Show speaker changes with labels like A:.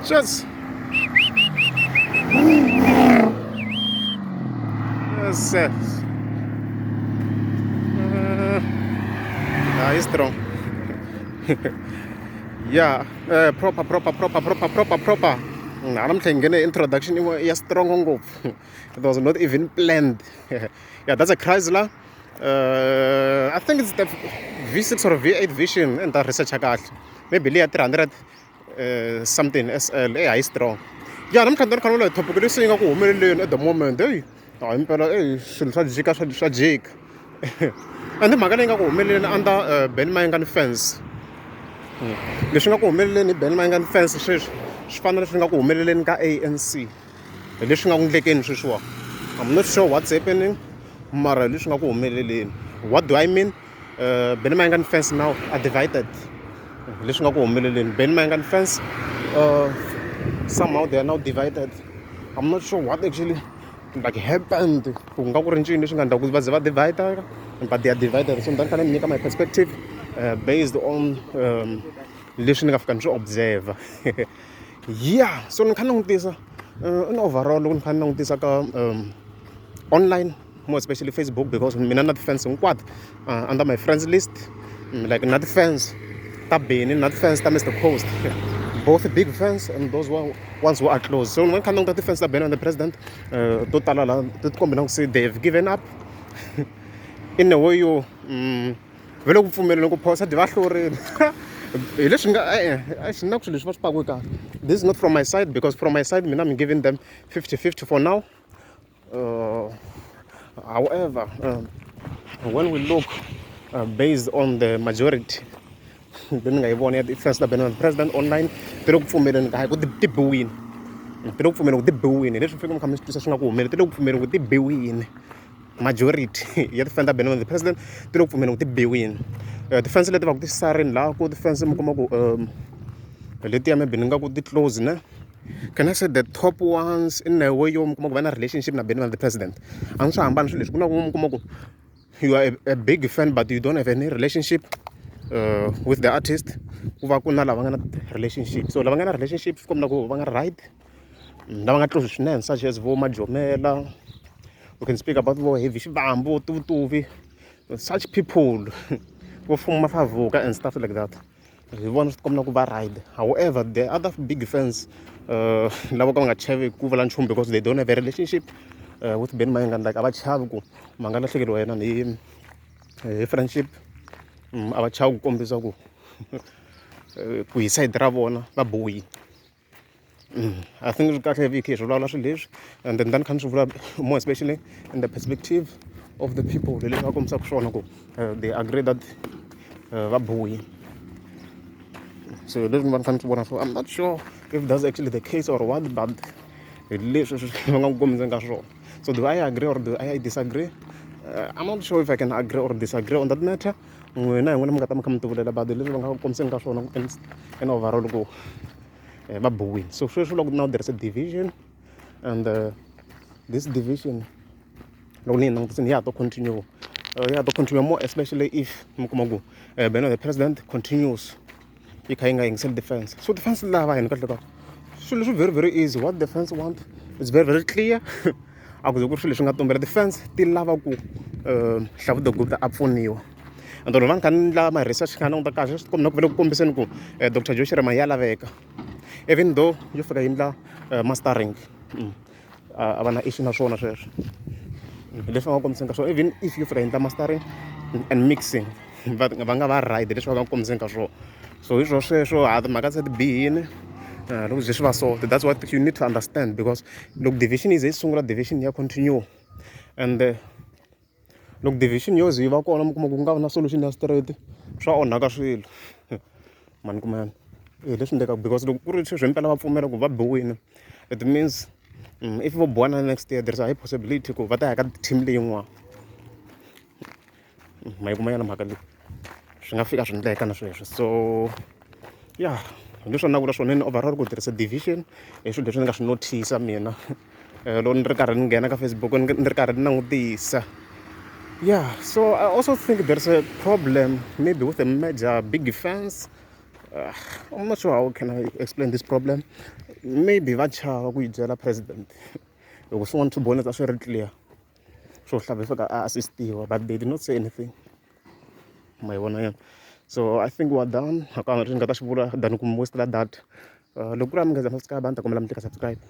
A: Just yes, yes. Yeah, it's strong. Yeah, proper, proper, proper, proper, proper, proper. Namuntlha hi nghene introduction ya strong ngopfu. It was not even planned. Yeah, that's a Chrysler. I think it's the V6 or V8 version. And ta research kahle. Maybe leya 300 something SL. Eh, hayi strong. Yeah, namuntlha ni kha ni vula hi topic leyi se yi nga ku humeleleni at the moment. Hey, hayi impela, hey, swilo swa jika, swa jika. And mhaka leyi nga ku humeleleni under Benny Mayengani fans. Leswi nga ku humeleleni hi Benny Mayengani fans sweswi swi fana na leswi nga ku humeleleni ka ANC. Hi leswi nga ku ndlekeni sweswiwa. I'm not sure what's happening, mara hi leswi nga ku humeleleni. What do I mean? Benny Mayengani fans now are divided. Leswi nga ku humeleleni Benny Mayengani fans, somehow they are now divided. I'm not sure what actually like happened, ku nga ku ri ncini leswi nga endla ku va ze va divide, but they are divided. So ni ta ni fanele ni nyika my perspective based on leswi ni nga fika ni swi observe. Yeah, so ni kha ni langutisa in overall, loko ni kha ni langutisa ka online, more especially Facebook, because mina na ti-fans hinkwato under my friends list, like na ti-fans ta Benny, na ti-fans ta Mr Post, both big fans and those ones who are close. So ni kha ni languta ti-fans ta Benny and the President, to tala la ti tikombe na ku se they've given up in a way yo va le ku pfumeleni ku phosa dyi va hlurile. Hi leswi nga e-e, a xi na ku swilo leswi va swi pakiwe kahle. This is not from my side, because from my side mina I'm giving them 50-50 for now. However, when we look based on the majority leyi ni nga yi vona ya ti-fans ta Benny President online, ti le ku pfumeleni ka ku ti biwini, ti le ku pfumeleni ku ti biwini. Hi leswi mi fanekele mi kha mi swi twisa swi nga ku humeleli, ti le ku pfumeleni ku ti biwini. Majority ya ti-fan ta Benny the President ti le ku pfumeleni ku ti biwini. Ti-fans leti va ku ti sarini laha ku ti-fans mi kuma ku letiya maybe ni nga ku ti close ne, can I say the top ones in a way yo mi kuma ku va na relationship na Benny the President. A ni swi hambani swilo leswi. Ku na ku mi kuma ku you are a big fan but you don't have any relationship with the artist. Ku va ku na lava nga na relationship. So lava nga na relationship swi komba ku va nga right, lava nga close swinene, such as vo Majomela. We can speak about vo Heavy Xivambu, Tuvutuvi, such people, vo Fuma Favuka and stuff like that. Hi vona swi tikomba ku va right. However, the other big fans, lava ka va nga chavi ku vula nchumu because they don't have a relationship with Benny Mayengani, like a va chavi ku va nga lahlekeriwa yena hi friendship, a va chavi ku kombisa ku hi side ra vona va biwile. I think swi kahle hi kha hi swi vulavula swilo leswi, and then ni kha ni swi vula more especially in the perspective of the people leswi va kombisaka swona ku they agree that va biwile. So leswi ni va ni kha ni swi vona, so I'm not sure if that's actually the case or what, but hi leswi va nga ku kombiseni ka swona. So do I agree or do I disagree? I'm not sure if I can agree or disagree on that matter. N'wina hi n'wina mi nga ta mi kha mi tivulela, but leswi va nga ku kombiseni ka swona in overall ku va biwile. So sweswi loko now there is a division, and this division, loko ni yi langutisini, ya ha to continue, ya ha to continue, more especially if mi kuma ku Benny the President continues yi kha yi nga yingiseli defense. So defense lava yini kahle kahle? Swilo leswi very very easy. What defense want is very very clear. A ku ze ku ri swilo leswi nga tumbela. Defense ti lava ku Hlavuto Gupta a pfuniwa. And loko va ni kha ni endla my research, kha ni languta kahle, swi tikomba na ku va le ku kombiseni ku Dr Joe Shirimani ya laveka, even though yo fika yi endla mastering, a va na issue na swona sweswo. Hi leswi va nga kombiseni ka swona. Even if yo fika yi endla mastering and mixing, va nga va right leswi va nga kombiseni ka swona. So hi swo sweswo, ha timhaka se ti bihini loko byi swi va so. That's what you need to understand, because loko division yi ze yi sungula, division ya continue. And loko division yo ze yi va kona, mi kuma ku nga vi na solution ya straight, swa onhaka swilo mani kumani. Hi leswi endlekaka, because loko ku ri sweswi himpela va pfumela ku va biwini, it means if vo biwana next year, there is a high possibility ku va ta ya ka team leyin'wana. Ma yi kuma yana mhaka leyi, swi nga fika swi endleka na sweswo. So yeah, hi leswi na vula swona in overall ku tirhisa division hi swilo leswi ni nga swi notice mina loko ni ri karhi ni nghena ka Facebook, ni ri karhi ni langutisa. Yeah, so I also think there's a problem maybe with the major big fans. I'm not sure how can I explain this problem. Maybe va chava ku yi byela president loko swin'wana swi bonisa swi ri clear swo hlava fika a assistiwa, but they did not say anything. Ma yi vona yona. So I think we're done. A ka ha ri nga ta xi vula than ku mi wastela data. Loko ku ri a mi nga za subscribe, a ni ta kombela mi tlika subscribe.